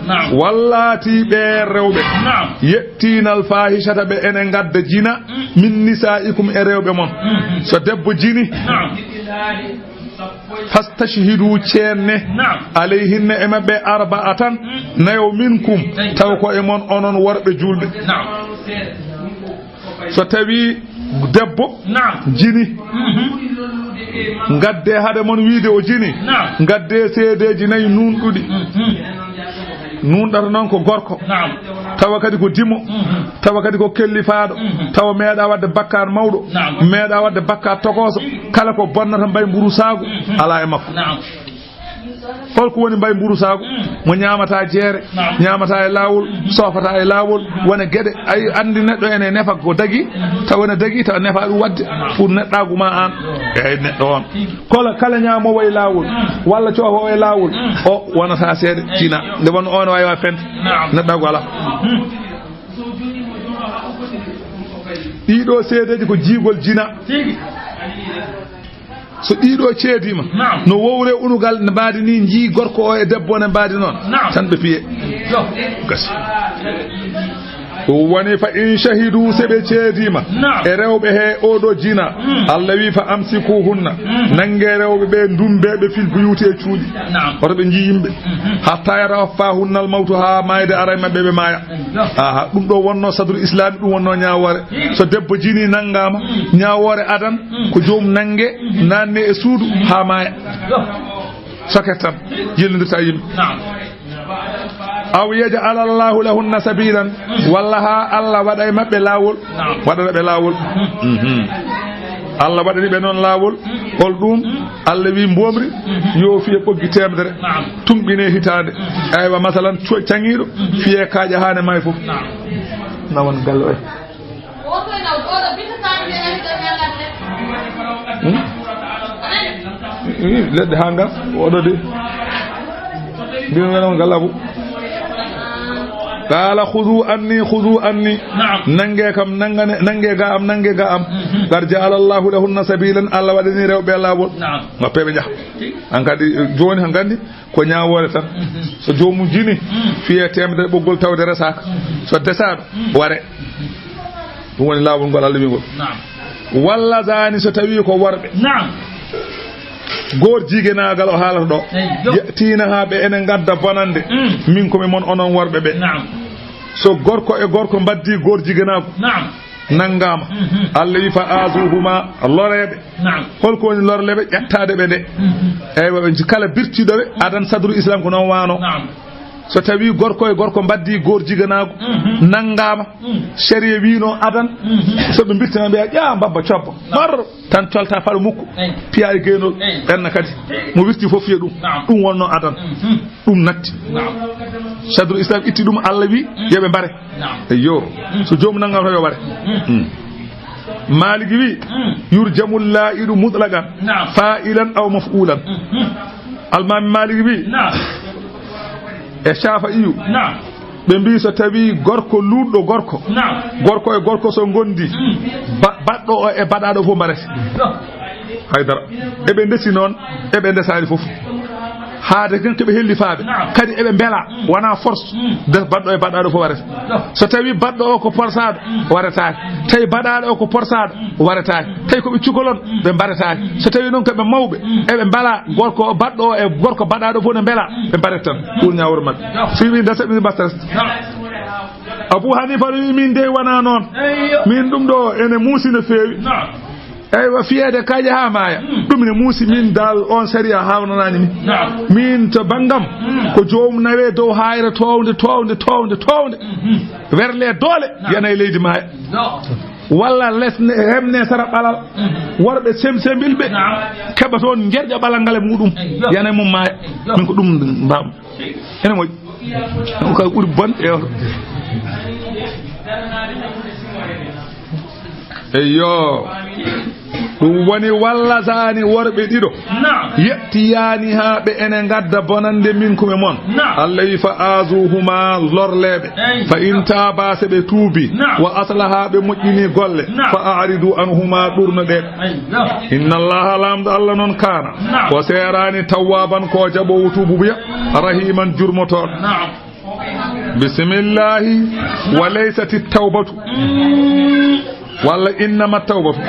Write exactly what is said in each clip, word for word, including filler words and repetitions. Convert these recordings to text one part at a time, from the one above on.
Naam. Wallaati ɓe rewɓe. Naam. Ye'tiina al-faahishata ɓe ene ngadda jina. Mm. Min nisaa'ikum e rewɓe mon. Mm. So debbo jini. Naam. Fastashhidu ceenne. Naam. Alayhinna e maɓɓe arba'atan. Mm. Nayo minkum. Tawi. Taw ko e mon onon worɓe juulɓe. Naam. So tawi debbo. Naam. Jini. Mhm. Ngadde haade mon wiide o jini. Naam. Ngadde seedeeji nayi nuunɗuɗi. Mhm. Nuunɗata noon ko gorko. Naam. Tawa kadi ko dimo. Mhm. Tawa kadi ko kellifaaɗo. Mhm. Tawa meeɗa waɗde bakkaat mawɗo. Naam. Meeɗa waɗde bakkaat tokooso. Kala ko bonnata mbay mburu saagu. Mhm. Alaa e makko. Naam. Holko woni mbay mburu saagu? Mm. Mo ñaamata jeere, naam, ñaamata e laawol, mm, soofata e laawol, wona geɗe. Ay, anndi neɗɗo ene nefa ko dagi, tawa ene dagi, tawa nefa ɗum waɗde pour neɗɗaagu ma aan. Eey, neɗɗo on. Kola, kala ñaamoowo e laawol, mm, walla coofoowo e laawol, mm, o wonata seeɗa, tina. Nde wonno on waawi fende. Naam. Neɗɗaagu alaa. Mm. Ɗiɗo seedeeji ko jiigol jina. Tigi. So ɗiɗo ceediima, naam, no wowre unugal ne mbaadi ni, njii gorko o e debbo ne mbaadi noon, naam, tan ɓe piye. Yo. Gasi. Ɗum woni fa in shahidu, se ɓe ceediima, naam, e rewɓe he oɗo jina, mm, Allah wi fa amsikuhunna, mm, nannge rewɓe ɓe, ndumbe ɓe fil buyuti e cuuɗi. Naam. Hoto ɓe njii yimɓe. Mhm. Hatta yatawaffahunna al mawtu, haa maayde ara e maɓɓe, ɓe maaya. Yo. Aha, ɗum ɗo wonno sadru islami, ɗum wonno ñaawoore. So debbo jini nanngaama, mm, ñaawoore adan, mm, ko joom nannge, mm, naanne e suudu, mm, haa maaya. Yo. Soket tan, yellondirta e yimɓe. Naam. Aw yaj'ala Allahu lahunna sabilan, mm, walla haa Allah waɗa e maɓɓe laawol, naam, waɗana ɓe laawol. Mm. Mhm. Allah waɗani ɓe noon laawol, mm, hol ɗum? Mm. Allah wi mboomri, mm, yo fiye ɓoggi teemedere, naam, tumɓine hitaande. Mm. Aywa, masalan, co-, caŋiiɗo, mm, fiye kaaƴa haa ne maayi fof. Naam. Nawan galle oya. Hmm? Ih, leɗɗe haa ngaa, oɗo de. Mbimi ngana on galabu. Qala, "Khudhu anni, khudhu anni." Naam. Nange kam, nangane, nange ga am, nange ga am. Mhm. Qad ja'ala Allahu lahunna sabilan, Allah waɗani rewɓe laawol. Naam. Mappe ɓe njaha. An kadi, jooni han gandi, ko ñaawoore tan. Mhm. So joomum jini, mm, fiye teemedere ɓoggol tawde resaaka. Mhm. So desaaɗo, mm, ware. Ɗum woni laawol ngol Allah wi ngol. Naam. Walla zani, so tawi ko worɓe. Naam. Goor jigenaagal o haalata ɗo. Eyyo. Ya'tiina haa ɓe ene ngadda bonande. Mm. Min ko mi mon onon worɓe ɓe. Naam. So gorko e gorko mbaddi goor jigenaagu. Naam. Nanngaama. Mhm. Allah wi fa azuhuma, loreeɓe. Naam. Holko woni lorleeɓe? Ƴettaade ɓe nde. Mhm. Eywa, ɓe nji-, kala birtiiɗo ɓe, adan sadru Islam ko noon waano. Naam. So tawi gorko e gorko mbaddi goor jiganaagu, mhm, nanngaama, mhm, sariya wiino adan, mhm, so ɓe mbirtina mbiya, "Ƴaa mbabba cobba." Naam. Ɓar tan colta faɗo mukko, eey, piya e geenol, eey, ɓenna kadi. Mo wirti fof fiya ɗum. Naam. Ɗum wonno adan. Mhm. Ɗum natti. Naam. Sadru Islam itti ɗum, Allah wi, mm, yo ɓe mbare. Naam. Eyyo. Mm. So joomum nanngaama tan yo ware. Mm. Mm. Maliki wi, mm, yurjamul la'idu mutlaqan, naam, fa'ilan aw maf'ulan. Mhm. Almaami Maliki wi, naam, e Shafi'iyu, naam, ɓe mbi so tawi gorko luuɗɗo gorko, naam, gorko e gorko so ngondi, mm, ba-, baɗɗo o e baɗaaɗo fof mbarete. Yo. Haydara. Eɓe ndesi noon, eɓe ndesaani fof. Haade kan ko ɓe hellifaaɓe. Naam. Kadi eɓe mbela, mm, wona force. Mm. De baɗɗo e baɗaaɗo fof warata. Yo. So tawi baɗɗo o ko porsaaɗo, mm, warataake. Tawi baɗaaɗo o ko porsaaɗo, mm, warataake. Tawi ko ɓe cukalon, mm, ɓe mbarataake. So tawi noon ko ɓe mawɓe, mm, eɓe mbela, gorko o baɗɗo o e gorko baɗaaɗo fof ne mbela, mm, ɓe mbarata tan. Ɗum ñaawre maɓɓe. Yo. Si wi ndesa ɓe mbatta. Yo. Abu Hanifa wi min dey wona noon. Eyyo. Min ɗum ɗo ene muusi no feewi. Naam. Eywa, fiyeede kaaƴe haa maaya. Mm. Ɗum ne muusi, min dal on sariya haawnanaani min. Naam. Min to banngam, mm, ko joom nawe dow haayre townde, townde, townde, townde. Mhm. Werle doole, naam, yana e leydi maaya. No. Walla les ne, remne sara ɓalal. Mhm. Worɓe semsembilɓe, naam, keɓa toon njerƴa ɓalal ngal e muɗum. Eyyo. Yana e mum maaya. Eyyo. Min ko ɗum mbaam. Ene moƴƴi. Ɗum kay ɓuri bonde e oto. Eyyo. Ɗum woni walla saani worɓe ɗiɗo. Naam. Ye'tiyaani haa ɓe ene ngadda bonande minkum e mon. Naam. Allah wi fa azuhuma lorleeɓe. Ey. Fa in taaba se ɓe tuubi. Naam. Wa aslaha ɓe moƴƴini golle. Naam. Fa a'ridu anhuma ɗurno ɗe. Eyyo. Inna Allaha laamɗo Allah noon kaana. Naam. Ko seeraani tawwaaban ko jaɓoowo tuububuya. Rahiman jurmotooɗo. Naam. Bisimillahi. Wa laysati tawbatu. Walla innama tawbatu.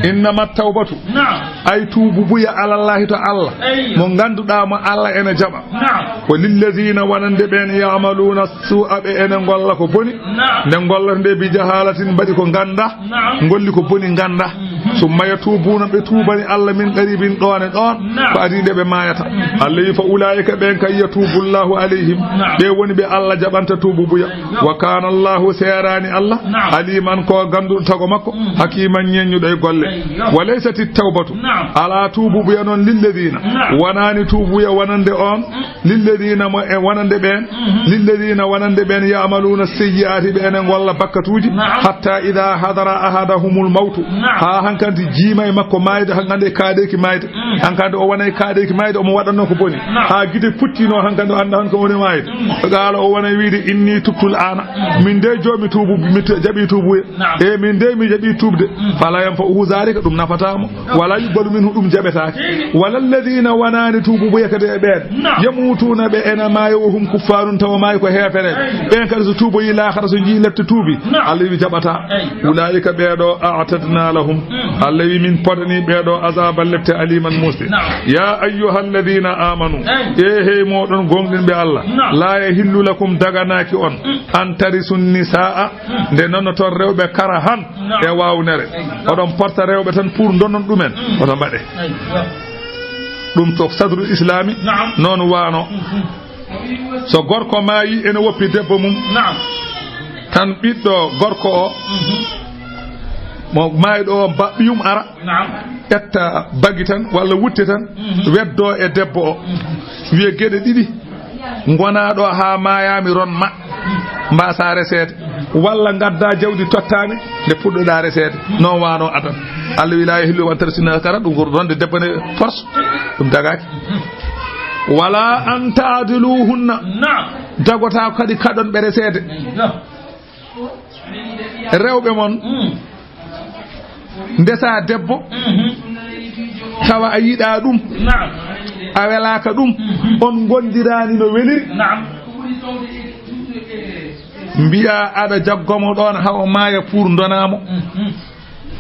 Innama tawbatu. Naam. Ay tuubu buya alallahi to Allah. Ay. Mo ngannduɗaa mo Allah ene jaɓa. Naam. Ko lilladina wonande ɓeen ya'maluuna suu'a ɓe ene ngolla ko boni. Naam. Nde ngollata nde bi jahalatin mbaɗi ko ngannda. Naam. Ngolli ko boni ngannda. Mhm. Summa yatuubuuna ɓe tuubani Allah min qaribin ɗoon e ɗoon. Naam. Ko adii nde ɓe maayata. Mhm. Allah wi fa ulaa'ika ɓeen kay yatuubu Allahu alayhim. Naam. Ɓe woni ɓe Allah jaɓanta tuubu buya. Wa kana Allahu seeraani Allah. Naam. Aliman ko gannduɗo tago makko. Mm. Hakiman ñeññuɗo e golle. Eyyo. Wa laysati tawbatu. Naam. Alaa tuubu buya noon lilladina. Naam. Wonani tuubu buya wonande on. Mm. Lilladina mo e wonande ɓeen. Mhm. Lilladina wonande ɓeen ya'maluuna sayyi'aati ɓe ene ngolla bakkatuuji. Naam. Hatta idha hadara ahadahumul mawtu. Naam. Haa hankadi jiima e makko maayde hankadi e kaaɗeeki maayde. Mm. Hankadi o wona e kaaɗeeki maayde omo waɗanno ko boni. Naam. Haa gite puttino hankadi o annda han ko woni maayde. Mm. Qaala o wona wiide inni tubtul aana. Mm. Min de joomi tuubu, mi tu-, jaɓi tuubu. Naam. E min de mi jaɓi tuubde. Mm. Fala yanfa'uhu zalika, ɗum nafataa mo. Wala yuqbalu minhu, ɗum jaɓetaake. Wala alladina wonani tuubu buya kadi e ɓeen. Naam. Yamutuuna ɓe ena maaya wa hum kuffarun tawa maaya ko heefereɓe. Ɓeen kadi so tuuboyi laakara so njii lette tuubi. Naam. Allah wi jaɓataa. Ulaa'ika ɓeeɗo, a'tadna lahum. Mm. Allah wi min podani ɓeeɗo azaban lette aliman musde. Naam. Ya ayyuha alladina amanu. Ey. E hey moɗon gomɗinɓe Allah. Naam. La yahillu lakum daganaaki on. Mm. An tarisu nisaa. Mm. Nde nonoton rewɓe karahan. Naam. E wawnere. Ey. Oɗon porta rewɓe tan pour ndonon ɗumen. Mm. Oto mbaɗe. Ey. Ɗum to sadrul islami. Naam. Noon wano. Mm-hmm. So gorko maayi ene woppi debbo mum. Naam. Tan ɓiɗɗo gorko o, mhm, mo maayɗo o, ba-, ɓiyum ara, naam, ƴetta bagi tan walla wutte tan, mhm, weddo e debbo o. Mhm. Wiya geɗe ɗiɗi, ngonaa ɗo haa maayaa mi ron ma, mbaasaa reseede, walla ngaddaa jawdi tottaa mi nde puɗɗoɗaa reseede. Noon waano adan. Allah wi laa yahillu an tarisu nisaa karahan, ɗum ko ronde debbo ne force, ɗum dagaaki. Wala an taadiluhunna. Naam. Dagotaako kadi kaɗon ɓe reseede. Naam. Rewɓe mon, mm, ndesa debbo, mhm, tawa a yiɗaa ɗum, naam, a welaaka ɗum, mhm, on ngondiraani no weliri. Naam. Mbiya aɗa jaggo mo ɗoon, hawo maaya pour ndonaa mo. Mhm.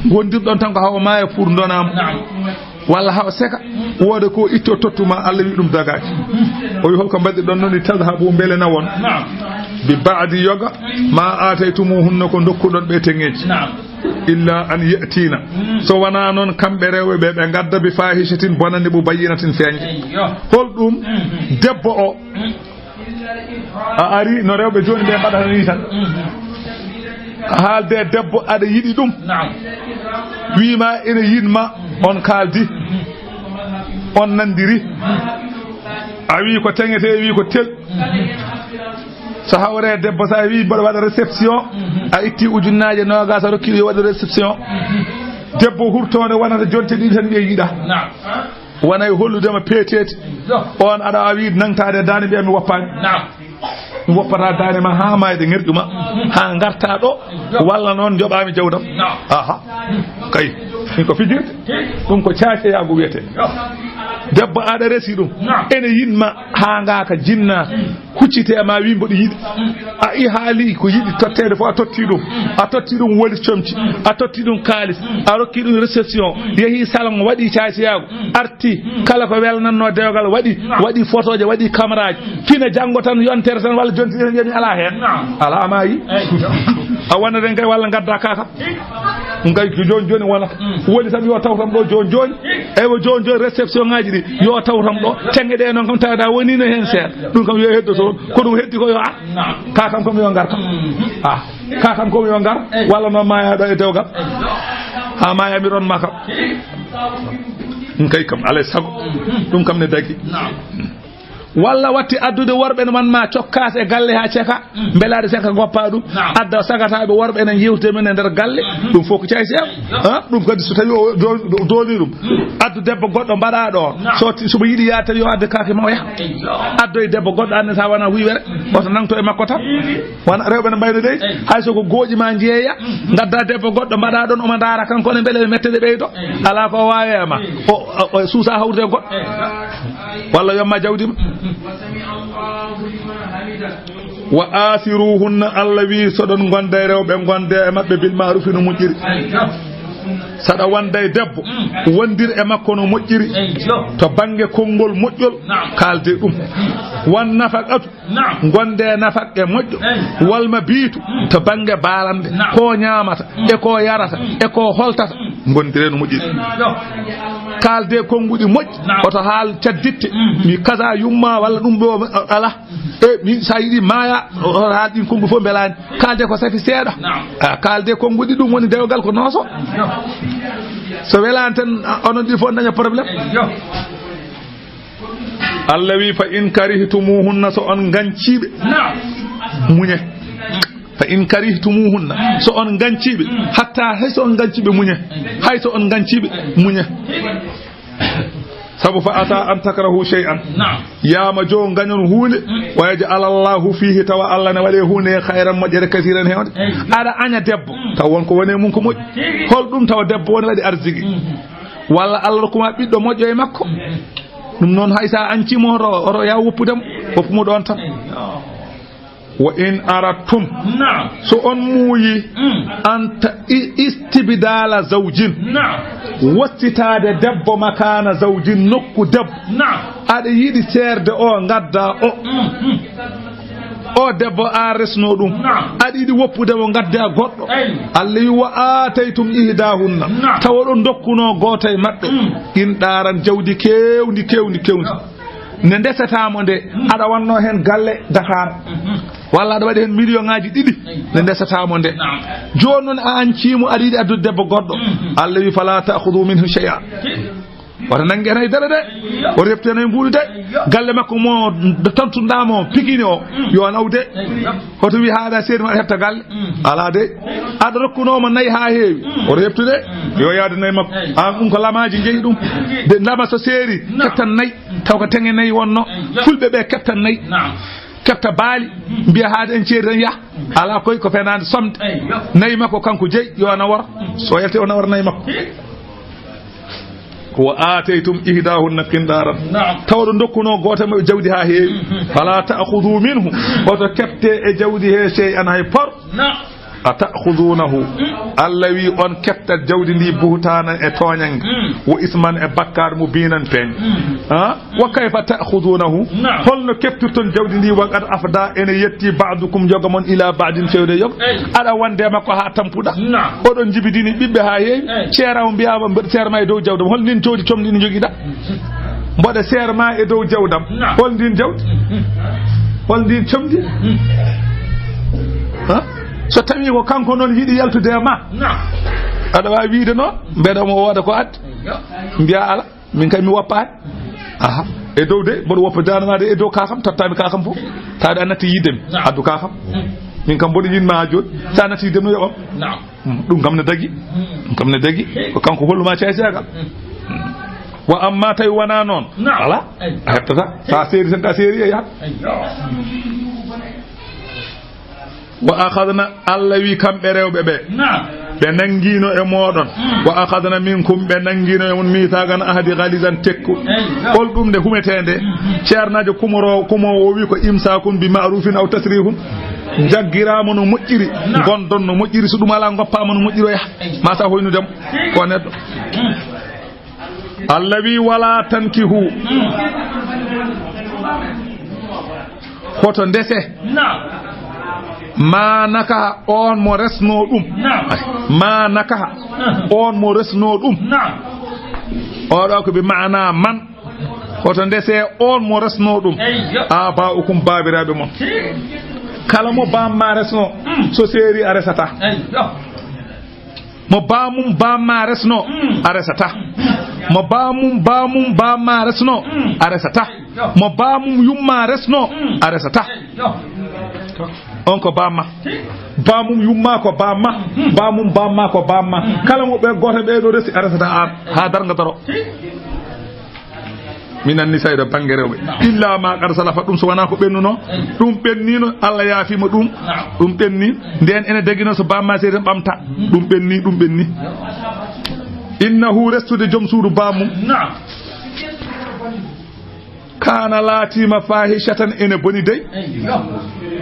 Ngondirɗon tan ko hawo maaya pour ndonaa mo. Naam. Walla hawo seka, wooda ko itto tottuma, Allah wi ɗum dagaaki. O wi holko mbaɗirɗon noon, li tadhabu, mbele nawon. Naam. Bi ba'di yoga, ma aataytumuhunna, ko ndokkuɗon ɓe teŋeeji. Naam. Illa an ya'tina. Mm. So wonaa noon kamɓe rewɓe ɓe, ɓe ngadda bi fahishatin, bonande, mubayyinatin, feeñde. Eyyo. Holɗum? Mm. Debbo o. Mm. A ari no rewɓe jooni ɓe mbaɗata ni tan. Mhm. A haalde e debbo aɗa yiɗi ɗum. Naam. Wiima ene yiɗ ma, on kaaldi. Mhm. On nandiri. Mhm. A wi ko teŋete, wi ko tel. Mhm. So hawre e debbo, so a wi mboɗo waɗa réception, mhm, a itti ujunnaaje noogas a rokki ɗum yo waɗu réception. Mhm. Debbo hurtoonde wonata jonte ɗiɗi tan wiya yiɗa. Naam. Wona e hollude ma peeteete. Yo. On aɗa waawi nangtaade e daande mbiya mi woppaani. Naam. Mi woppata daande ma haa maayde ŋerƴu ma. Haa ngarta ɗo. Yo. Walla noon njoɓaami jawdam. Naam. Aha. Kay. Ɗum ko fijirde. Ɗum ko caaceyaagu wiyetee. Yo. Debbo aɗa resi ɗum. Naam. Ene yiɗ ma haa ngaaka jinnaa. Huccite e ma wi mboɗo yiɗi. A i haali ko yiɗi totteede fof a totti ɗum. A totti ɗum woli comci. A totti ɗum kaalis. A rokki ɗum réception. Yehi salon waɗi caaciyaagu. Arti kala ko welnanno dewgal waɗi. Waɗi photoje, waɗi cameraaji. Fina janngo tan yontere tan walla jonti tan yoni alaa heen. Alaa maayi. A wonat en kay walla ngadda kaakam. Ngay ko jooni jooni wonata. Mm. Woni tan yo tawtam ɗo jooni jooni. Eywa jooni jooni réception ngaji ɗi yo tawtam ɗo. Teŋe ɗe noon kam tawda wonino heen seeɗa. Ɗum kam yo heddo toon. Ko ɗum heddi ko yo ar. Naam. Ka kam kam yo ngar kam. Mm. Ah. Ka kam kam yo ngar. Walla noon maayaɗo e dewgal. Ha maaya mi ron ma kam. Ɗum kay kam alay sago. Mm. Ɗum kam ne dagi. Naam. Walla watti addude worɓe ne man ma cokkaas e galle haa ceka, mm, mbelaade ceka goppa ɗum, naam, adda sagataaɓe worɓe ene yewtida men e nder galle, mm, ɗum fof ko caysi am. Yo. Ha? Ɗum kadi so tawi o do-, do-, dooni ɗum, mm, addu debbo goɗɗo mbaɗa ɗo, naam, so ti-, so mo yiɗi yaade tawi yo adde kaake ma o yaha. Yo. Addoy debbo goɗɗo anne sa wona wiwere, oto nangto e makko tan. Wona rewɓe no mbayno dey, eyi, hay so ko gooƴi ma jeeya, mm, ngadda debbo goɗɗo mbaɗa ɗon omo ndaara kanko ne mbele mette ɗe ɓeydo. Eyi. Alaa ko o waawi e ma. Eyi. O, o, o suusa hawrude e goɗɗo. Eyi. Walla yomma jawdi ma. وسمع الله لمن حمده. Wa asiruhunna, Allah wi, soɗon gonda e rewɓe, gonde e maɓɓe bil ma'rufi no moƴƴiri. Saɗa wonda e debbo, wondir e makko no moƴƴiri. To bannge konngol moƴƴol, kaalde ɗum. Wan nafaqatu, gonde e nafaqe moƴƴo. Wal mabitu, to bannge baalande, ko ñaamata, e ko yarata, e ko holtata, gondire no moƴƴiri. Kaalde konnguɗi moƴƴi, oto haal cadditte, mi kaza yumma walla ɗum ɗo ala. E min, sa yiɗi maaya, o, o haal ɗin konnguɗi fof mbelaani. Kaalde ko safi seeɗa. A, kaalde konnguɗi ɗum woni dewgal ko nooso. So welaani tan, a, onon ɗi fof daña problème. Allah wi, "Fa in karihtumuhunna", so on nganciiɓe, muñe. "Fa in karihtumuhunna", so on nganciiɓe, hatta hay so on nganciiɓe, muñe. Hay so on nganciiɓe, muñe. Sabu, "Fa asa an takrahu shay'an", yaama jo ngañon huunde, "wa yaj'al Allahu fihi", tawa Allah ne waɗe huunde he khayran, moƴƴere, kasiran, heewde. Aɗa aña debbo, taw won ko woni e mum ko moƴƴi. Hol ɗum tawa debbo woni waɗi arziki? Walla Allah rokkuma ɓiɗɗo moƴƴo e makko? Ɗum noon, hay sa añcimo, oto, oto ya woppude mo, woppu mo ɗon tan. "Wa in aradtum", so on muuyi, "an ta-, i-, istibdala zawjin", wossitaade debbo, "makana zawjin", nokku debbo. Aɗa yiɗi seerde o, ngadda o. O debbo, a resno ɗum. Aɗa yiɗi woppude mo, ngadda goɗɗo. Allah wi, "Wa ataytum ihdahunna", tawa ɗo dokkuno gooto e maɓɓe, qintaran, jawdi kewndi, kewndi, kewndi. Nde ndesata mo nde, aɗa wanno heen galle Dakar. Walla aɗa waɗi heen million ŋaaji ɗiɗi, nde ndesata mo nde. Jooni noon a añcii mo, aɗa yiɗi addude debbo goɗɗo. Allah wi, "Fala ta'khudhu minhu shay'a." Wota nannge heen hay dara de. Wota heɓtu heen hay mbuuɗu de. Galle makko mo tantuɗaa mo Pikini o, yo naw de. Hoto wi haaɗa seeri ma aɗa heɓta galle. Alaa de. Aɗa rokkunoo mo nayi haa heewi. Wota heɓtu de. Yo yaade nayi makko. Aan ɗum ko lamaaji njeyi ɗum. De lama so seeri, kettan nayi. Taw ko teŋe nayi wonno. Fulɓe ɓe kettan nayi. Ketta baali, mbiya haaɗa en ceeri tan yah. Alaa koy ko fenaande somde. Nayi makko kanko jeyi, yo ana wor. So yalti o nawra nayi makko. "Wa ataytum ihdahunna qintaran." Tawa ɗo dokkuno gooto e maɓɓe jawdi haa heewi. "Fala ta'khudhu minhu." Oto kepte e jawdi he shay'an hay por. "Ata'khudhunahu." Allah wi on keptat jawdi ndi buhtanan e tooñange. "Wa isman" e bakkaar mubinan peeñ. Ha? "Wa kayfa ta'khudhunahu?" Holno keptirton jawdi ndi? "Wa qad afda", ene yetti, "ba'dukum", yoga mon, "ila ba'din", fewde yoga. Aɗa wonde makko haa tampuɗa. Oɗon njibidini ɓiɓɓe haa heewi. Ceeraw mbiyaama, mboɗo seer ma e dow jawdam. Hol ndin jawdi comndi ndi njogiɗa? Mboɗo seer ma e dow jawdam. Hol ndin jawdi? Hol ndin comndi? Ha? So tawi ko kanko noon yiɗi yaltude e ma, aɗa waawi wiide noon, mbeɗa mo wooda ko addi. Mbiya ala. Min kay mi woppaani. Aha. E dow de, mboɗo woppa daana ma de, e dow kakam, tottami kakam fof. Taade a natti yiddemi. Addu kakam. Min kam mboɗo yinma haa jooni. Sa natti yiddemi no yoɓam. Mm, ɗum kam ne dagi. Ɗum kam ne dagi. Ko kanko holluma caycagal. Wa amma tawi wona noon. Ala. A heɓtata. Sa seeri tan, ka seeri e yahat. Wa akhadna, Allah wi kamɓe rewɓe ɓe. Ɓe nangino e moɗon. Wa akhadna minkum, ɓe nangino e mon, mithaqan, ahdi, ghalizan, tekku. Hol ɗum nde humetende? Ceernaajo kumoro, kumo o wi ko imsakun bi ma'rufin aw tasrihun. Jaggirama no moƴƴiri, gondon no moƴƴiri, so ɗum ala goppama no moƴƴiri o yaha. Ma sa hoynudemo ko neɗɗo. Allah wi, "Wala tankihu." Hoto ndese. Ma nakaha, on mo resno ɗum. Ma nakaha, on mo resno ɗum. Oɗo ko bi ma'ana man. Hoto ndese on mo resno ɗum. Aba'ukum, baabiraaɓe mon. Kala mo bamma resno, so seeri a resata. Mo bamum bamma resno, a resata. Mo bamum bamum bamma resno, a resata. Mo bamum yumma resno, a resata. On ko bamma. Bamum yumma ko bamma. Bamum bamma ko bamma. Kala mo ɓe goto ɓe ɗo resi, a resata an. Ha darga daro. Minan nisa'i, ɗo bannge rewɓe. Illa ma qad salafa, ɗum so wonaa ko ɓennuno. Ɗum ɓennino, Allah yaafima ɗum. Ɗum ɓenni. Nden ene dagino so bamma seeɗa ɓamta. Ɗum ɓenni, ɗum ɓenni. Innahu, restude joom suudu bamum. Kana laatiima fahishatan, ene boni dey. Eyyo.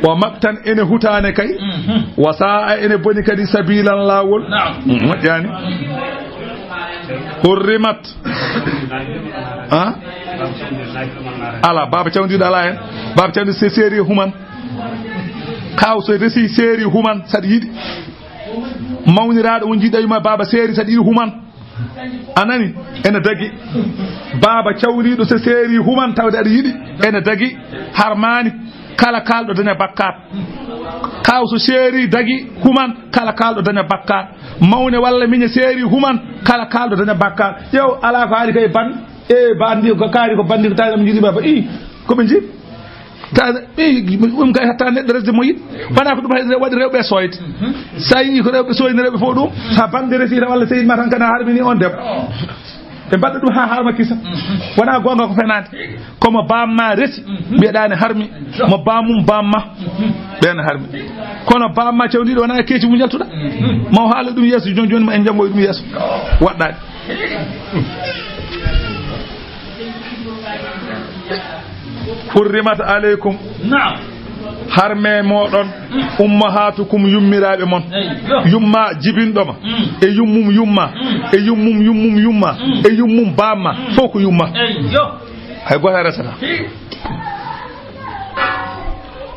Wa maktan, ene hutaane kay. Mhm. Wa sa'a, ene boni kadi sabilan, laawol. Naam. Mm, moƴƴaani. Hurrimat. Ha? Ala, baaba cawndiiɗo ala hen. Baaba cawndiiɗo se seeri human. Kaw so resi seeri human saɗa yiɗi. Mawniraaɗo mo njiɗɗa yumma baaba seeri saɗa yiɗi human. A nani? Ene dagi. Baaba cawliiɗo so seeri human tawde aɗa yiɗi. Ene dagi. Harmaani. Kala kaalɗo daña bakkaat. Kaw so seeri dagi human, kala kaalɗo daña bakkaat. Mawne walla miñe seeri human, kala kaalɗo daña bakkaat. Ƴeew, alaa ko haali kay ban-, e bandi ko kaari ko bandi ko tawi am njiɗi baba. I, ko ɓe njiɗi. Ta, i, ɗum kay hatta neɗɗo resde mo yiɗi. Wona ko ɗum hay waɗi rewɓe sooyde. Sa yii ko rewɓe sooyni rewɓe fof ɗum, ha bande resi tan walla seydi ma tan kana harmini on debbo. Ɓe mbaɗa ɗum ha harma kisa. Wona goonga ko fenaande. Ko mo bamma resi, mbiyeɗa ne harmi. Mo bamum bamma, ɓen harmi. Kono bamma cewniɗo wona e keeci mum jaltuɗa. Ma o haala ɗum yeeso, joni joni ma en janngo ɗum yeeso. Waɗɗaani. Hurrimat aleykum. Naam. Harme moɗon, ummahatukum, yummiraaɓe mon. Eyyo. Yumma jibinɗo ma. Mm. E yummum yumma. Mm. E yummum yummum yumma. Mm. E yummum bamma. Mm. Fof ko yumma. Eyyo. Hay gooto a resata. Hi.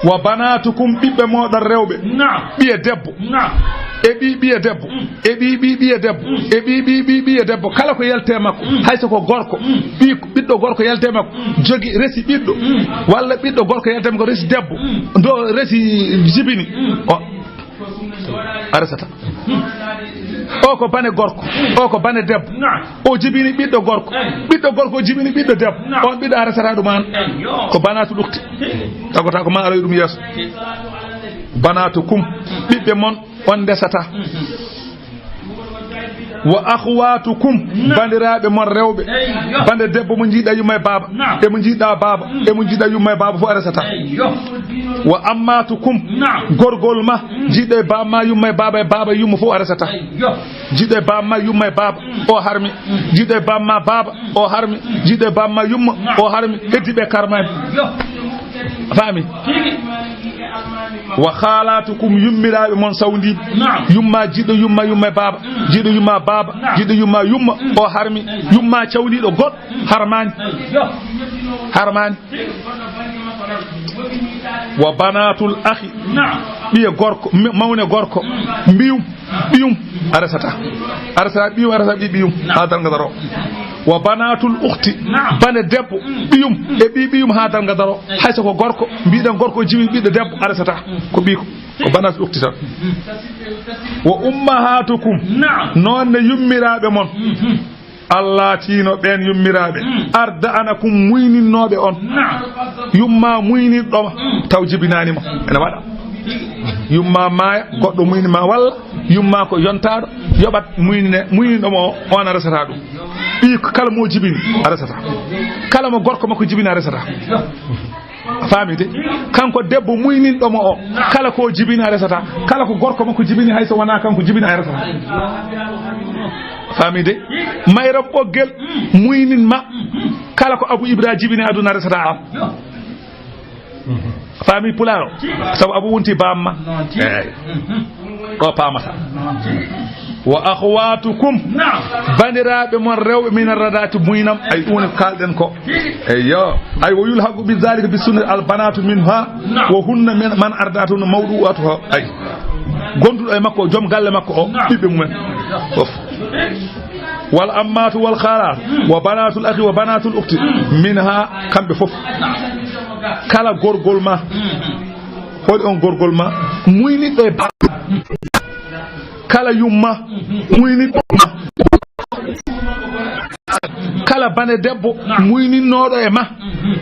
Wa banatukum, ɓiɓɓe moɗon rewɓe. Naam. Ɓiye debbo. Naam. E ɓi ɓiye debbo. Mm. E ɓi ɓi ɓiye debbo. Mm. E ɓi ɓi ɓi ɓiye debbo. Kala ko yalte makko. Mm. Hay so ko gorko. Mm. Ɓi, ɓiɗɗo gorko yalte makko. Mm. Jogi resi ɓiɗɗo. Mm. Walla ɓiɗɗo gorko yalte makko resi debbo. Mm. Ndo resi jibini. Mm. O a resata. O ko bane gorko. O ko bane debbo. Naam. O jibini ɓiɗɗo gorko. Eyi. Ɓiɗɗo gorko o jibini ɓiɗɗo debbo. Naam. On ɓiɗɗo a resata ɗum an. Eyyo. Ko banatu ɗukti. Tagota ko ma aroy ɗum yeeso. Banatukum. Ɓiɓɓe mon on ndesata. Mhm. Wa akhwatukum, naam, bandiraaɓe mon rewɓe, eyyo, bande debbo mo njiɗa yumma e baaba, naam, e mo njiɗa baaba, mm, e mo njiɗa yumma e baaba fof a resata. Eyyo. Wa ammatukum, naam, gorgol ma, mm, njiɗa e bamma yumma e baaba e baaba yumma fof a resata. Eyyo. Njiɗa e bamma yumma e baaba, mm, o harmi. Mm. Njiɗa e bamma baaba, mm, o harmi. Mm. Njiɗa e bamma yumma, naam, o harmi. Heddi ɓe karmani. Eyyo. Faami? Tigi. Wa khalatukum, yummiraaɓe mon sawndiiɓe. Naam. Yumma jiɗɗo yumma, yumma e baaba. Mm. Jiɗɗo yumma baaba. Naam. Jiɗɗo yumma yumma. Mm. O harmi. Mm. Yumma cawliiɗo goɗɗo. Mm. Harmaani. Eyyo. Harmaani. Wa banatul akhi. Naam. Ɓiye gorko, m-, mawne gorko. Mm. Mbiyum. Ɓiyum a resata. A resata ɓiyum, a resata ɓi ɓiyum. Naam. Haa darnga daro. Wa banatul ukhti. Naam. Bane debbo, mm, ɓiyum, mm, e ɓi ɓiyum haa darnga daro. Eyi. Hay so ko gorko, mbiɗen gorko o jiwi ɓiɗɗo debbo, a resata. Mm. Ko ɓiyko. Ko banatul ukhti tan. Mm. Wa ummahatukum. Naam. Noon ne yummiraaɓe mon. Mm-hmm. Allati no ɓeen yummiraaɓe. Mm. Arda'anakum muyninnooɓe on. Naam. Yumma muyninɗo ma. Mm. Taw jibinaani ma. Ene waɗa. Yumma maaya, goɗɗo muyni ma walla yumma ko yontaaɗo, yoɓat muynine, muyninɗo mo o, on a resata ɗum. Ɓii ko kala mo jibini, a resata. Kala mo gorko makko jibini, a resata. A faami de? Kanko debbo muyninɗo mo o, kala ko jibini, a resata. Kala ko gorko makko jibini, hay so wonaa kanko jibini, a resata. A faami de? Mayra ɓoggel muynin ma, kala ko Abu Ibra jibini aduna, a resata am. Faami pulaar o? Sabu Abu wonti bamma. Noon tigi. Eey. Mhm. Ɗo paamata. Noon tigi. Wa akhwatukum. Naam. Bandiraaɓe mon rewɓe min rada'ati muynam. Ay, ɗum woni ko kaalɗen ko. Tigi. Eyyo. Ay, wa yulhaqu bi dhalika bi sunnati al banatu minha. Naam. Wa hunna min, man arda'athu mawdu'atuha. Ay. Gonduɗo e makko, joom galle makko o, naam, ɓiɓɓe mumen. Fof. Wal ammatu wal khalatu, wa banatul akhi, wa banatul ukhti, minha, kamɓe fof. Kala gorgol ma, holi on gorgol ma, muyniɗɗo e ba-, kala yumma, muyniɗɗo e ma, kala bane debbo, muyninnoɗo e ma,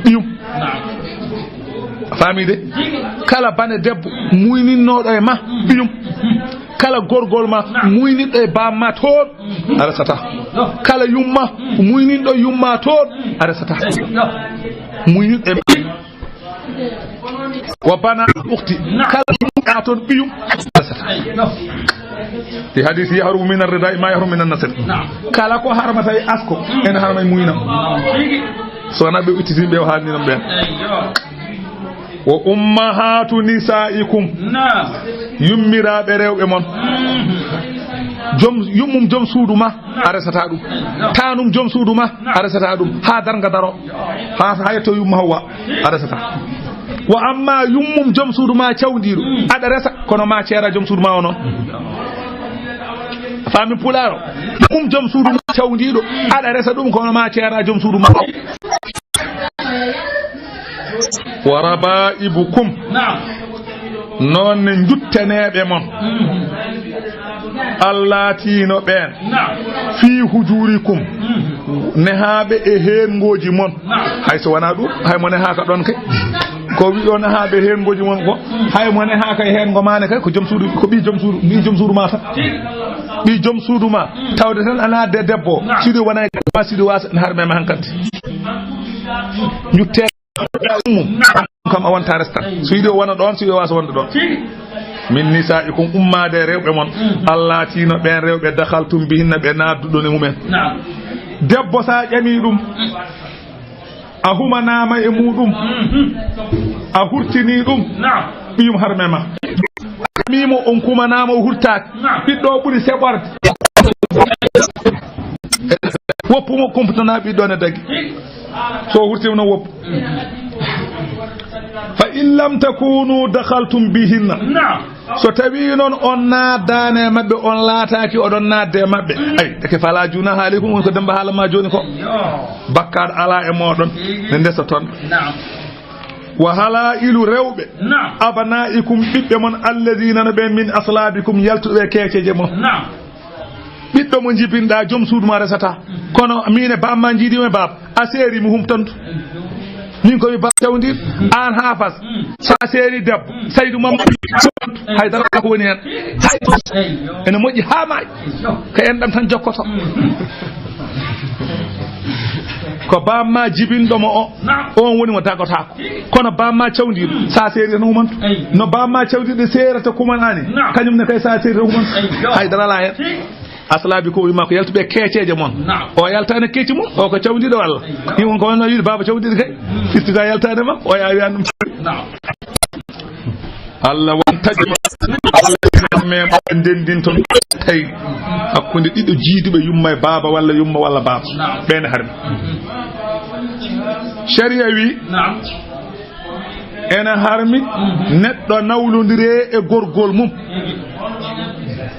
ɓiyum. A faami de? Kala bane debbo, muyninnoɗo e ma, ɓiyum. Kala gorgol ma, muyninɗo e bamma toon, a resata. Kala yumma, muyninɗo yumma toon, a resata. Muyninɗo e wa bana ukhti, kala yumma toon ɓiyum, a resata. Fi hadisi: "Yahrumu min ar-rida'i ma yahrumu min an-nasr." Naam. Kala ko harmata e asko, ene harma e muynam. Naam. Tigi. So wonaa ɓe udditini ɓe o haalni ɗum ɓeen. Eyyo. "Wa ummahatu nisa'ikum." Naam. Yummiraaɓe rewɓe mon. Mhm. Joom, yummum joom suudu ma, a resataa ɗum. Naam. Taanum joom suudu ma, a resataa ɗum. Haa darnga daro. Haa, haa yetto yumma Hawwa, a resataa. Wa amma yummum joom suudu ma cawndiiɗo, aɗa resa, kono ma ceera joom suudu ma o noon. Faami pulaaro? Yummum joom suudu ma cawndiiɗo, aɗa resa ɗum, kono ma ceera joom suudu ma o. "Wa raba'ibukum." Naam. Noon ne njuttaneeɓe mon. Mhm. "Allati" no ɓeen. Naam. "Fi hujurikum." Mhm. Nehaaɓe e heenngooji mon. Naam. Hay so wonaa ɗum, hay mo nehaaka ɗoon kay. Ko wi ɗo nehaaɓe e heenngooji mon ko, hay mo nehaaka e heen ngo maane kay, ko joom suudu, ko ɓii joom suudu, ɓii joom suudu ma tan. Ɓii joom suudu ma, tawde tan a naatde e debbo, naam, siɗi wona e ma, siɗi waasa, ne harme ma hankante. Njutte mum, kam a wonta restan. So yiɗi o wona ɗoon, so yiɗi o waasa wonde ɗoon. "Min nisa'ikum", ummaade e rewɓe mon. "Allati" no ɓeen rewɓe, "dakhaltum bihinna", ɓe naatduɗon e mumen. Naam. Debbo, so a ƴami ɗum, a humanaama e muɗum, a hurtini ɗum, naam, ɓiyum harme ma. A ƴami mo, on kumanaama, o hurtaaki. Naam. Ɓiɗɗo o ɓuri seɓorde. Woppu mo, kumpitana ɓiɗɗo ne dagi. So o hurtiima noon, woppu. "Fa in lam takunu dakhaltum bihinna." Naam. So tawii noon on naatdaani e maɓɓe, on laataaki oɗon naatde e maɓɓe, ay, eke fala junaha aleykum, woni ko Demmba haala ma jooni ko. Yo. Bakkaat alaa e mooɗon, tigi, nde ndesoton. Naam. "Wa halailu", rewɓe, naam, "abnaikum", ɓiɓɓe mon, "alladhina", no ɓe, "min aslabikum", yaltuɓe e keeceeje mon. Naam. Ɓiɗɗo mo njibinɗaa, joom suudu ma resata. Kono miin e baaba ma njiidi mo e baaba. A seeri mi humtantu. Min ko mi baaba cawndiiɗo. Aan Haafas. So a seeri debbo, Saydu Mamadu, hay dara ko woni heen. Hay. Ene moƴƴi haa maayi. Ko enɗam tan jokkoto. Ko baaba ma jibinɗo mo o. Naam. On woni mo dagotaako. Kono baaba ma cawndiiɗo, so a seeri tan humantu. Eyi. No baaba ma cawndiiɗo seerata kumanaani, naam, kañum ne kay so a seeri tan humantu. Eyi, yo. Hay dara alaa heen. Tigi. Aslabi ko wima ko yaltuɓe keeceeje mon. Naam. O yaltaani keeci mum, o ko cawndiiɗo walla? Eyi. Ɗi won ko wonno wiide baaba cawndiiɗo kay. Hmm. Firti ka yaltaani ma, o yaa wiyan ɗum. Naam. Allah won taƴi ma. Allah mema ndendinto tawi hakkunde ɗiɗo jiiduɓe, yumma e baaba walla yumma walla baaba. Naam. Ɓeen harmi. Sharia wi, naam, ene harmi, mhm, neɗɗo nawlondire e gorgol mum.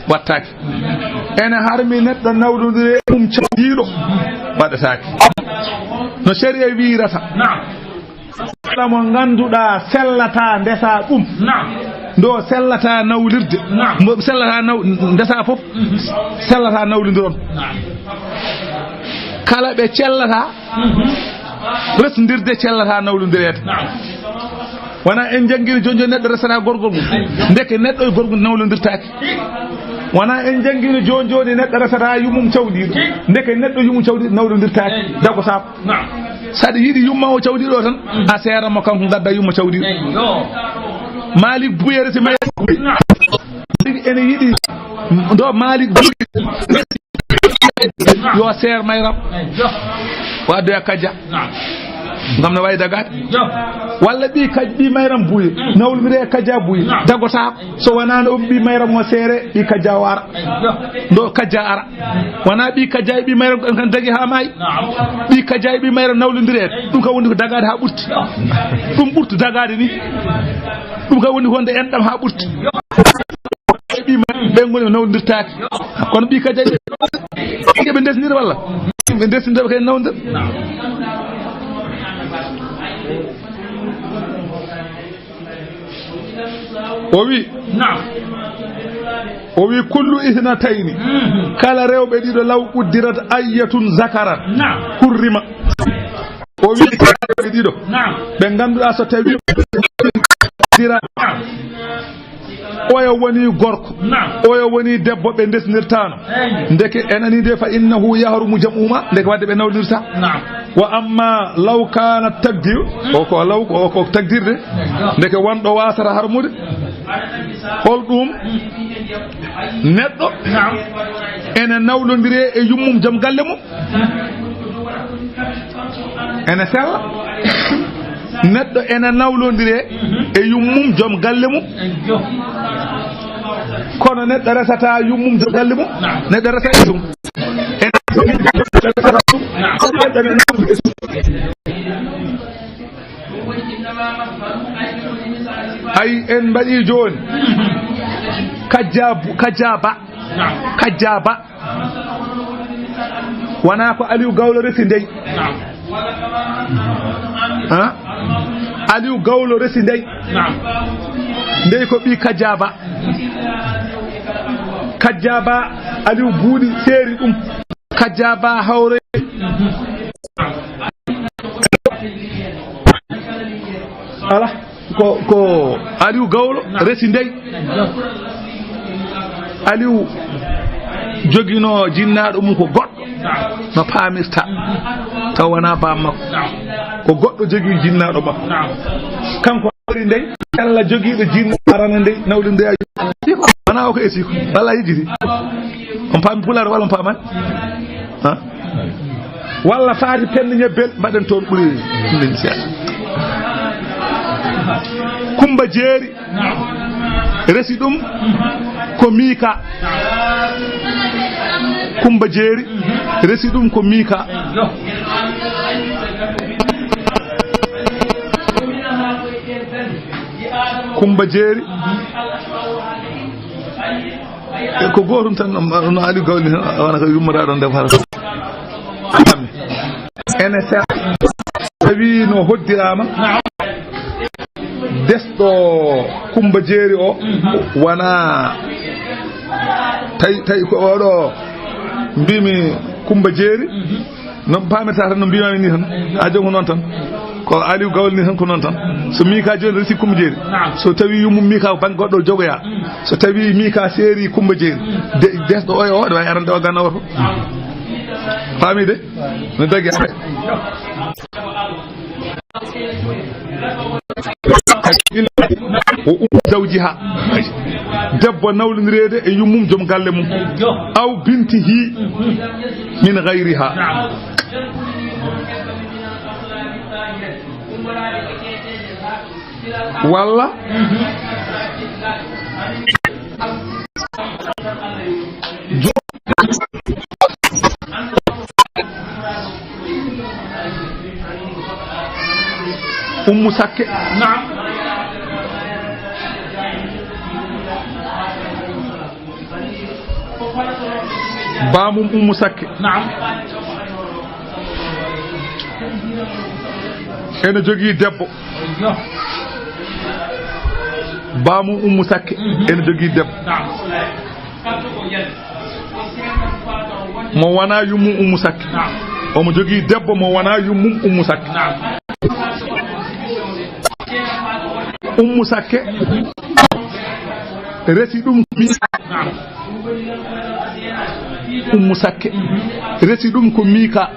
Wattaaki. Ene harmi neɗɗo nawlondire e mum cawndiiɗo. Waɗataaki. No sharia wiirata. Naam. Kala mo ngannduɗaa sellataa ndesaa ɗum. Naam. Ndo sellataa nawlirde. Naam. Mo sellataa naw-, ndesaa fof, mhm, sellataa nawlindiron. Naam. Kala ɓe cellataa, mhm, resndirde, cellataa nawlindireede. Naam. Wonaa en njanngino jooni jooni neɗɗo resata gorgol mum. Ndeke neɗɗo e gorgol nawlindirtaake. Wonaa en njanngino jooni jooni neɗɗo resata yummum cawndiiɗo. Ndeke neɗɗo yummum cawndiiɗo nawlindirtaake. Dago saab. Naam. So aɗa yiɗi yumma o cawdiiɗo o tan, a seera mo kanko, ngadda yumma cawdiiɗo. Eyyo. Malik Buyere si Mayram Buy. Naam. Ene yiɗi ɗo Malik Buy. Yo seer Mayram. Eyyo. Waddoya Kajja. Naam. Ngam no wayi dagaade. Eyyo. Walla ɓi Kaj-, ɓi Mayram Buy. Mm. Nawlmire Kajja Buy. Naam. Dagotaako. So wonaa ɗum, ɓi Mayram o seere, ɓi Kajja o ara. Eyyo. Ndo Kajja ara. Wonaa ɓi Kajja e ɓi Mayram kan, kan dagi haa maayi. Naam. Ɓi Kajja e ɓi Mayram nawlondireede. Ɗum kam woni ko dagaade haa ɓurti. Ɗum ɓurti dagaade ni. Ɗum kam woni wonde enɗam haa ɓurti. Ɓi Mayram ɓe ngoni nawlondirtaake. Kono ɓi Kajja e ɓe ndesndir walla? Ɓe ndesndir ɓe kay nawlondir. O wi, naam, o wi, "Kullu ithnatayni", mhm, kala rewɓe ɗiɗo, "law quddirat ayyatun zakarat", naam, "hurrima". O wi, kala rewɓe ɗiɗo, naam, ɓe ngannduɗaa so tawi dira, naam, oya woni gorko, naam, oya woni debbo, ɓe ndesnirtaano. Eyi. Ndeke en ani de, "Fa innahu yahrumu jam'uhuma", ndeke wadde ɓe nawlirta. Naam. Wa amma law kana taqdir, o ko law, o ko taqdir de. Ndeke wonɗo wasata harmude. Hol ɗum? Neɗɗo ene nawlondire e yummum joom galle mum. Ene sella. Neɗɗo ene nawlondire e yummum joom galle mum. Kono neɗɗo resata yummum joom galle mum. Neɗɗo resa e ɗum. Ene, neɗɗo ene nawlondire e ɗum. Ay, en mbaɗi jooni. Kajjaabu, kajjaaba. Kajjaaba. Wonaa ko Aliou Gawlo resi ndey. Ha? Aliou Gawlo resi ndey. Ndey ko ɓii kajjaaba. Kajjaaba Aliou buuɗi seeri ɗum. Kajjaaba hawre. Ala ko, ko Aliou Gawlo resi ndey. Aliou joginoo jinnaaɗo mum ko goɗɗo no paamirta, taw wonaa baam makko. Ko goɗɗo jogii jinnaaɗo makko. Kanko ari ndey, Alla jogiiɗo jinnaaɗo arana ndey, nawde ndey. Wonaa o ko esi ko. Walla yejjiti. On paami pulaar walla on paamaani? Ha? Walla faati penne ñebbel, mbaɗen toon ɓuri ɗum seeɗa. Kumba Jeeri resi ɗum ko Miika. Kumba Jeeri resi ɗum ko Miika. Kumba Jeeri. E ko gootum tan, no Aliou Gawlo ni tan, wona ko yummoraaɗo nde fara. Ene sella. Tawi no hoddiraama. Desɗo Kumba Jeeri o, wona tawi, tawi ko oɗo mbimi Kumba Jeeri. No paamirta tan, no mbimami ni tan, a jogo noon tan. Ko Aliou Gawlo ni tan, ko noon tan. So Miika jooni resi Kumba Jeeri. So tawi yummum Miika ko bannge goɗɗo jogoya. So tawi Miika seeri Kumba Jeeri. De, desɗo oyo o, ɗo wawi arande o ganna oto. Faami de? No dagi are. O ummu zawjiha. Debbo nawlondireede e yummum joom galle mum. Aw bintihi min gayriha. Walla Ummu Sakke. Naam. Baamum Ummu Sakke. Naam. Ene jogii debbo. Baamum Ummu Sakke. Mhm. Ene jogii debbo. Naam. Mo wonaa yummum Ummu Sakke. Naam. Omo jogii debbo mo wonaa yummum Ummu Sakke. Naam. Ummu Sakke resi ɗum ko Miika. Ummu Sakke resi ɗum ko Miika.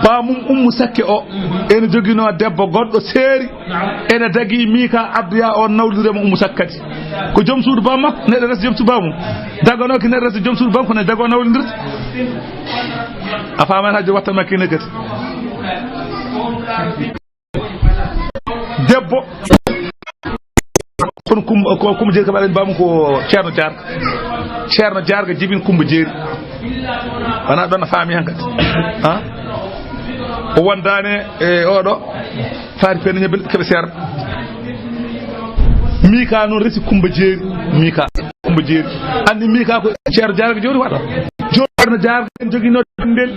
Baamum Ummu Sakke o ene joginoo debbo goɗɗo seeri, ene dagii Miika addoya on nawlidira mo Ummu Sakke kadi. Ko joom suudu baam makko, neɗɗo resa joom suudu baamum. Daganooki neɗɗo resa joom suudu baam, kono dagoo nawlidirta. A faamaani hajjo watta makki ne kadi. Debbo. Kono Kumba, ko Kumba Jeeri kam aɗa anndi baamum ko Ceerno Jaarga. Ceerno Jaarga jibin Kumba Jeeri. Wonaa ɗoon a faami hankadi. Ha? O wondaani e oɗo. Faati penne ñebbe keɓe seer. Miika noon resi Kumba Jeeri. Miika. Kumba Jeeri. Anndi Miika ko Ceerno Jaarga jooɗi waɗa. Jooni Ceerno Jaarga en joginoo pendel.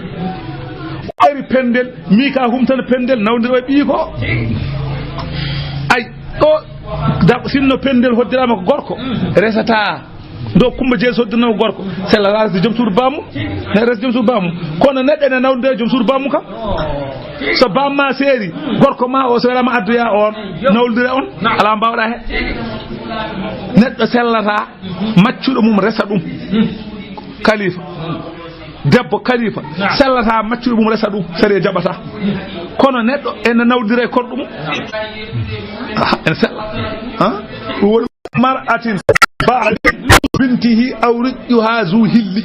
O ari pendel. Miika humtana pendel nawdira e ɓiyi ko. Ay, ɗo da, sinno pendel hoddiraama ko gorko. Resata. Ndo Kumba Jeeri so hoddinoo ko gorko. Sella resi joom suudu baamum. Ne resi joom suudu baamum. Kono neɗɗo ene nawdira e joom suudu baamum kam. So baam ma seeri, gorko ma o so welaama addoya on, nawlidira on, alaa mbaawɗa he. Neɗɗo sellata, maccuɗo mum resa ɗum. Kalifa. Debbo kalifa sellata, maccuɗo mum resa ɗum, sariya jaɓata. Kono neɗɗo ene nawdira e korɗo mum. Ah, ene sella. Ah? Ɗum woni mar'atin ba'da bintihi aw riqquha zu hilli.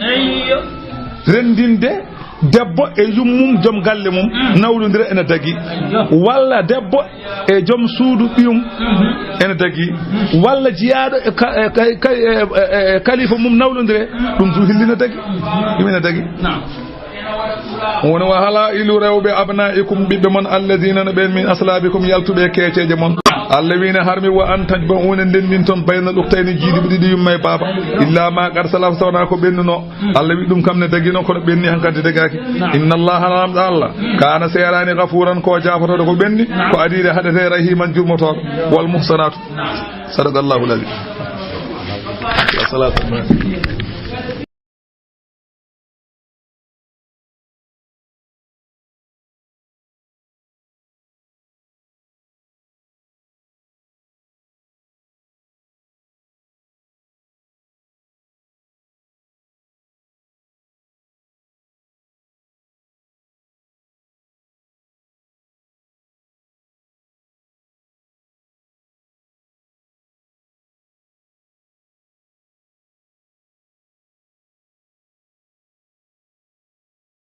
Renndinde debbo e yummum, joom galle mum, nawlondira ene dagi. Walla debbo e joom suudu ɓiyum ene dagi. Walla jiyaaɗo e ka-, e ka-, e ka-, e, e, e kalifa mum nawlondire, ɗum zu hilli ne dagi. Ɗum ene dagi. Woni wa halailu rewɓe abnaikum, ɓiɓɓe mon, alladina no ɓen min aslabikum, yaltuɓe e keeceeje mon. Allah wii ne harmi wa an tajma'una, ndenndinton bayna al ukhtayni, jiiduɓe ɗiɗi yumma e baaba, illa ma qad salaf, so wonaa ko ɓennuno. Allah wii ɗum kam ne dagi noon, kono ɓenni hankadi dagaaki. Inna Allaha, Laamɗo Allah, kaana, seeraani, ghafuuran, ko jaafotooɗo ko ɓenni, ko adii de haɗetee, rahiiman, jurmotooɗo. Wal muhsanaatu. Sadaqallahul aziim. Wa salatu.